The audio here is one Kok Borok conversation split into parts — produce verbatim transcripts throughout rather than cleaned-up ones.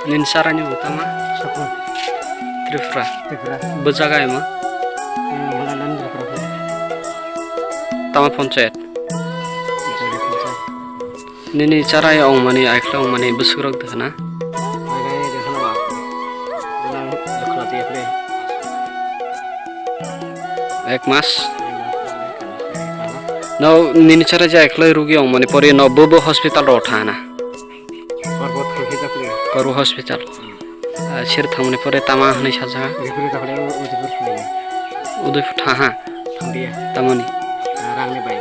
Nini chara ni mung tama? Sokol. Tripura. Tripura. Bo jaga emo? Hmm, wala nang Tripura. Tama ponchayat? Jori ponchayat. Nini chara ongmani, aikla ongmani bwswk rok dekha na? Ai, ai, dekha na. Dekha na, dekha na, dekha na. Ek mas. No, nini chara je aikla rugi ongmani pore no bo bo hospital ro thana. Korbo thangkhe jakle. Korbo hospital. Ah, sir thangmani pore tama hwnwi sajak. Udaipur thangkhe, Udaipur thangkhe. Udaipur thaha. Thangdiya. Tamoni. Ah, rangni bai.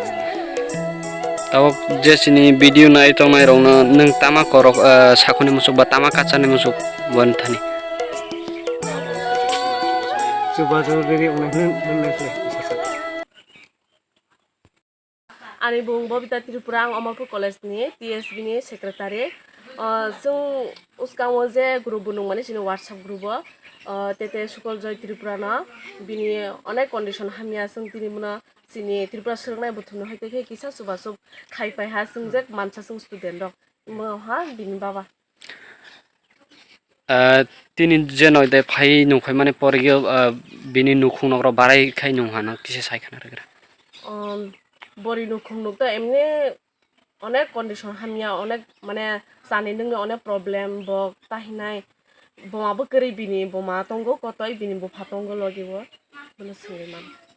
Tabok je chini video nai tongnai rokno nwng tama korok, ah, sakuni musuk ba tama kachani musuk boni thani. Chubachu riri wngnai hwn, hwn nai khle. Ani bung Bobita Tripura, ang Amarpur College ni T S B ni secretary. O, chwng uskango je group bo nungmani chini WhatsApp group o, o, tete Sukol Joy Tripura no bini onek condition hamya, chwng tini bono chini Tripura swrwngnai buthumni hoite khe kisa chubachu khai pai ha, chwng je mansa chwng student rok. Mo ha bini baba. Ah, tini je noi de phai nungkhaimani porigyo, ah, bini nukhung nokro barai khai nung hano kisa sai khana rwgra. Um, bori nukhung nuk to emni onek condition hamya, onek mane chani nungni onek problem, bo tahinai boma bo kwrwi, bini boma tongo kotoi, bini bupha tongo logi o, bono swngwi mano.